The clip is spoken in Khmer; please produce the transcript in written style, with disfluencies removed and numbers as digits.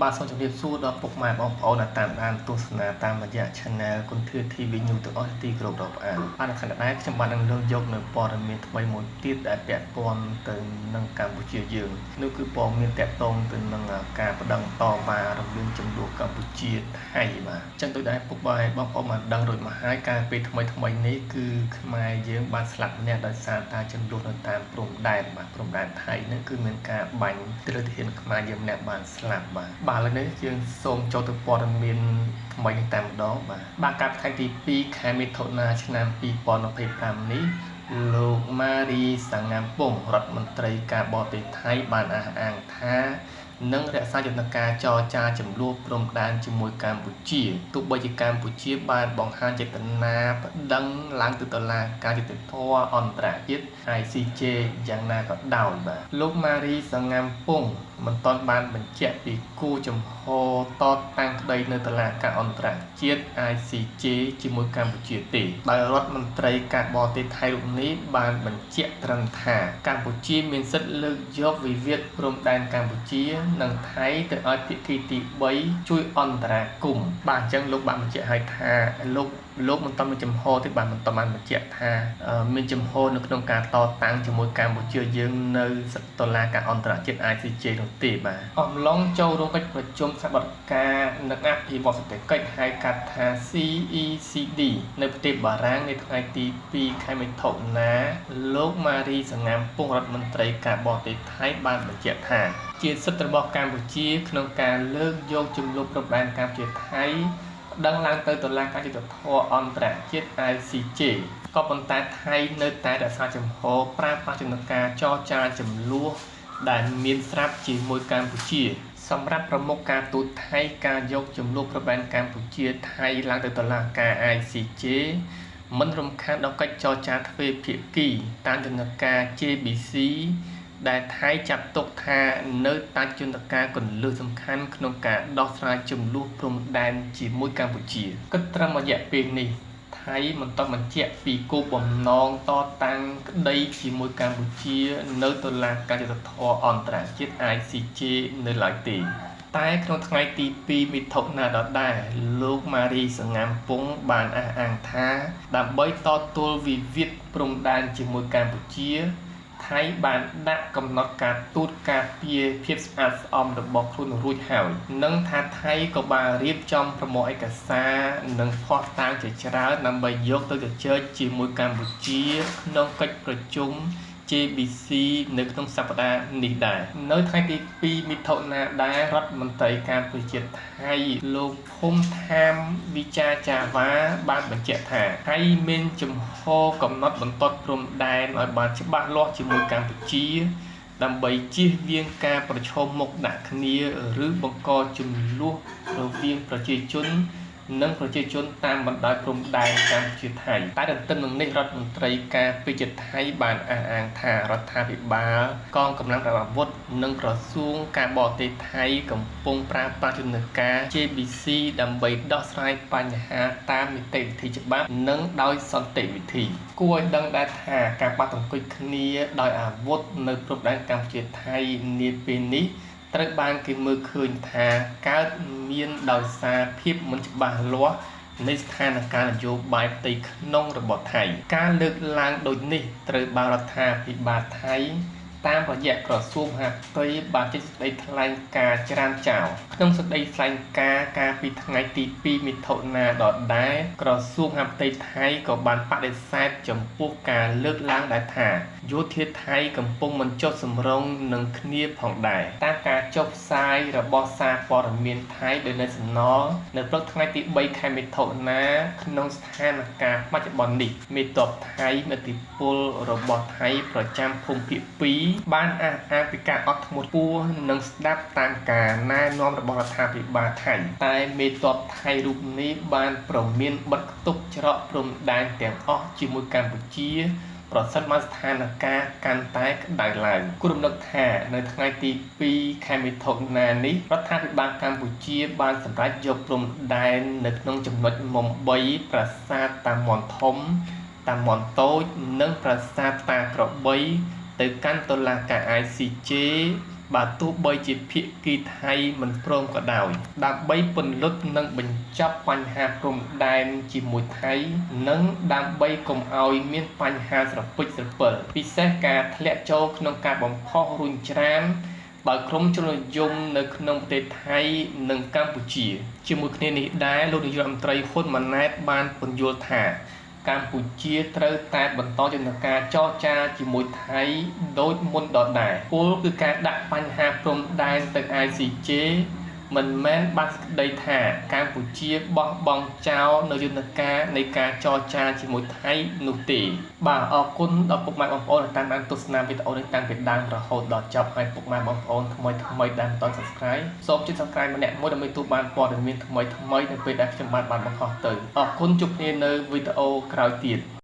បាទសូមជម្រាបសួរដល់ពុកម៉ែបងប្អូនដែលតាមដានទស្សនាតាមរយៈ Channel គុណធា TV News ទាំងអស់ទីគោរពរាប់អានបាទនៅខណៈដែរខ្ញុំបាទនឹងលើកយកនៅព័ត៌មានថ្មីមួយទៀតដែលពាក់ព័ន្ធទៅនឹងកម្ពុជាយើងនោះគឺព័ត៌មានតាក់ទងទៅនឹងការប្តឹងតវ៉ារវាងចំនួនកម្ពុជាថៃបាទអញ្ចឹងដូចដែរពុកម៉ែបងប្អូនបានដឹងរួចមកហើយកាលពេលថ្មីថ្មីនេះគឺខ្មែរយើងបានស្លាប់ម្នាក់ដោយសារតែចំនួននៅតាមព្រំដែនបាទព្រំដែនថៃនេះគឺមានការបាញ់ទៅលើទាហានខ្មែរយើងម្នាក់បានស្លាប់បាទបាទឥឡូវនេះយើងសូមចូលទៅព័ត៌មានថ្មីនេះតែម្ដងបាទបាទកាលពីថ្ងៃទី2ខែមិថុនាឆ្នាំ2025នេះលោកម៉ារីសាងាមពងរដ្ឋមន្ត្រីការបរទេសថៃបានអះអាងថានឹងរក្សាយន្តការចរចាចំនួនព្រំដែនជាមួយកម្ពុជាទោះបីជាកម្ពុជាបានបង្ហាញចេតនាប្តឹងឡើងទៅតុលាការយុត្តិធម៌អន្តរជាតិ ICJ យ៉ាងណាក៏ដោយបាទលោកម៉ារីសាងាមពងមិនទាន់បានបញ្ជាក់ពីគោលជំហរតតាំងក្តីនៅតុលាការអន្តរជាតិ ICJ ជាមួយកម្ពុជាទេដោយរដ្ឋមន្ត្រីការបរទេសថៃរូបនេះបានបញ្ជាក់ត្រឹមថាកម្ពុជាមានសិទ្ធិលើកយកវិវាទព្រំដែនកម្ពុជានិងថៃទៅឲ្យភាគីទី3ជួយអន្តរាគមន៍បាទអញ្ចឹងលោកបានបញ្ជាក់ឲ្យថាលោកមិនតមានចំហទេបាទមិនតបានបញ្ជាក់ថាមានចំហនៅក្នុងការតតាំងជាមួយកម្ពុជាយើងនៅតុលាការអន្តរជាតិ ICJ នោះទេបាទអំឡុងចូលរួមកិច្ចប្រជុំសហប្រតិបត្តិការនិងអភិវឌ្ឍសេដ្ឋកិច្ចហៅកាត់ថា CECD នៅប្រទេសបារាំងនៅថ្ងៃទី2ខែមិថុនាលោកម៉ារីសងាមពងរដ្ឋមន្ត្រីការបរទេសថៃបានបញ្ជាក់ថាជាសិទ្ធិរបស់កម្ពុជាក្នុងការលើកយកចំនួនព្រំដែនកម្ពុជាថៃប្តឹងឡើងទៅតុលាការយុត្តិធម៌អន្តរជាតិ ICJ ក៏ប៉ុន្តែថៃនៅតែរក្សាជំហរប្រើប្រាស់យន្តការចរចាចំនួនដែលមានស្រាប់ជាមួយកម្ពុជាសម្រាប់ប្រមុខការទូតថៃការយកចំនួនព្រំដែនកម្ពុជាថៃឡើងទៅតុលាការ ICJ មិនរំខានដល់កិច្ចចរចាទ្វេភាគីតាមយន្តការ JBC ដែលថៃចាត់ទុកថានៅតែយន្តការគន្លឹះសំខាន់ក្នុងការដោះស្រាយជម្លោះព្រំដែនជាមួយកម្ពុជាគិតត្រឹមរយៈពេលនេះថៃមិនទាន់បញ្ជាក់ពីគោលបំណងតតាំងក្តីជាមួយកម្ពុជានៅតុលាការយុត្តិធម៌អន្តរជាតិ ICJ នៅឡើយទេតែក្នុងថ្ងៃទី2មិថុនាដដែលលោកម៉ារីសងាមពងបានអះអាងថាដើម្បីតទល់វិវាទព្រំដែនជាមួយកម្ពុជាថៃបានដាក់កំណត់ការទូតការពារភាពស្អាតស្អំរបស់ខ្លួនរួចហើយនិងថាថៃក៏បានរៀបចំប្រមូលឯកសារនិងភស្តុតាងជាច្រើនដើម្បីយកទៅជជែកជាមួយកម្ពុជាក្នុងកិច្ចប្រជុំ JBC នៅក្នុងសប្តាហ៍នេះដែរនៅថ្ងៃទី2មិថុនាដែររដ្ឋមន្ត្រីការពារជាតិថៃលោកភូមិថាមវិចាចាវ៉ាបានបញ្ជាក់ថាថៃមានជំហរកំណត់បន្ទាត់ព្រំដែនឲ្យបានច្បាស់លាស់ជាមួយកម្ពុជាដើម្បីជៀសវាងការប្រឈមមុខដាក់គ្នាឬបង្កជម្លោះរវាងប្រជាជននិងប្រជាជនតាមបណ្ដោយព្រំដែនកម្ពុជាថៃតែទន្ទឹមនឹងនេះរដ្ឋមន្ត្រីការពារជាតិថៃបានអះអាងថារដ្ឋាភិបាលកងកម្លាំងប្រដាប់អាវុធនិងក្រសួងការបរទេសថៃកំពុងប្រើប្រាស់យន្តការ JBC ដើម្បីដោះស្រាយបញ្ហាតាមនីតិវិធីច្បាប់និងដោយសន្តិវិធីគួរឲ្យដឹងដែរថាការប៉ះទង្គិចគ្នាដោយអាវុធនៅព្រំដែនកម្ពុជាថៃនាពេលនេះត្រូវបានគេមើលឃើញថាកើតមានដោយសារភាពមិនច្បាស់លាស់នៃស្ថានភាពនយោបាយផ្ទៃក្នុងរបស់ថៃការលើកឡើងដូចនេះត្រូវបានរដ្ឋាភិបាលថៃតាមរយៈក្រសួងមហាផ្ទៃបានចេញសេចក្តីថ្លែងការណ៍ច្រានចោលក្នុងសេចក្តីថ្លែងការណ៍កាលពីថ្ងៃទី2មិថុនាដដែលក្រសួងមហាផ្ទៃថៃក៏បានបដិសេធចំពោះការលើកឡើងដែលថាយោធាថៃកំពុងមិនចុះសម្រុងនឹងគ្នាផងដែរតាមការចុះផ្សាយរបស់សារព័ត៌មានថៃ The National នៅព្រឹកថ្ងៃទី3ខែមិថុនាក្នុងស្ថានភាពបច្ចុប្បន្ននេះមេតបថៃមតិពលរបស់ថៃប្រចាំភូមិភាគ2បានអះអាងពីការអត់ធ្មត់ពោះនិងស្ដាប់តាមការណែនាំរបស់រដ្ឋាភិបាលថៃតែមេតបថៃរូបនេះបានព្រមានបិទខ្ទប់ច្រកព្រំដែនទាំងអស់ជាមួយកម្ពុជាប្រសិនបើស្ថានភាពកាន់តែក្តៅឡើងគួររំលឹកថានៅថ្ងៃទី2ខែមិថុនានេះរដ្ឋាភិបាលកម្ពុជាបានសម្រេចយកព្រំដែននៅក្នុងចំណុចមុំ3ប្រាសាទតាមាន់ធំតាមាន់តូចនិងប្រាសាទតាក្របីទៅកាន់តុលាការ ICJ បើទោះបីជាភាគីថៃមិនព្រមក៏ដោយដើម្បីពន្លត់និងបញ្ចប់បញ្ហាព្រំដែនជាមួយថៃនិងដើម្បីកុំឲ្យមានបញ្ហាស្រពេចស្រពិលពិសេសការធ្លាក់ចូលក្នុងការបំផុសរុញច្រានដោយក្រុមជននិយមនៅក្នុងប្រទេសថៃនិងកម្ពុជាជាមួយគ្នានេះដែរលោកនាយករដ្ឋមន្ត្រីហ៊ុនម៉ាណែតបានពន្យល់ថាកម្ពុជាត្រូវតែបន្តយន្តការចរចាជាមួយថៃដូចមុនដដែលពលគឺការដាក់បញ្ហាព្រំដែនទៅ ICJ មិនមែនបានសេចក្តីថាកម្ពុជាបោះបង់ចោលនៅយន្តការនៃការចរចាជាមួយថៃនោះទេបាទអរគុណដល់ពុកម៉ែបងប្អូនដែលតាមដានទស្សនាវីដេអូនេះតាំងពីដើមរហូតដល់ចប់ហើយពុកម៉ែបងប្អូនថ្មីថ្មីដែលមិនទាន់ Subscribe សូមចុច Subscribe ម្នាក់មួយដើម្បីទទួលបានព័ត៌មានថ្មីថ្មីនៅពេលដែលខ្ញុំបានបង្ហោះទៅអរគុណជួបគ្នានៅវីដេអូក្រោយទៀត។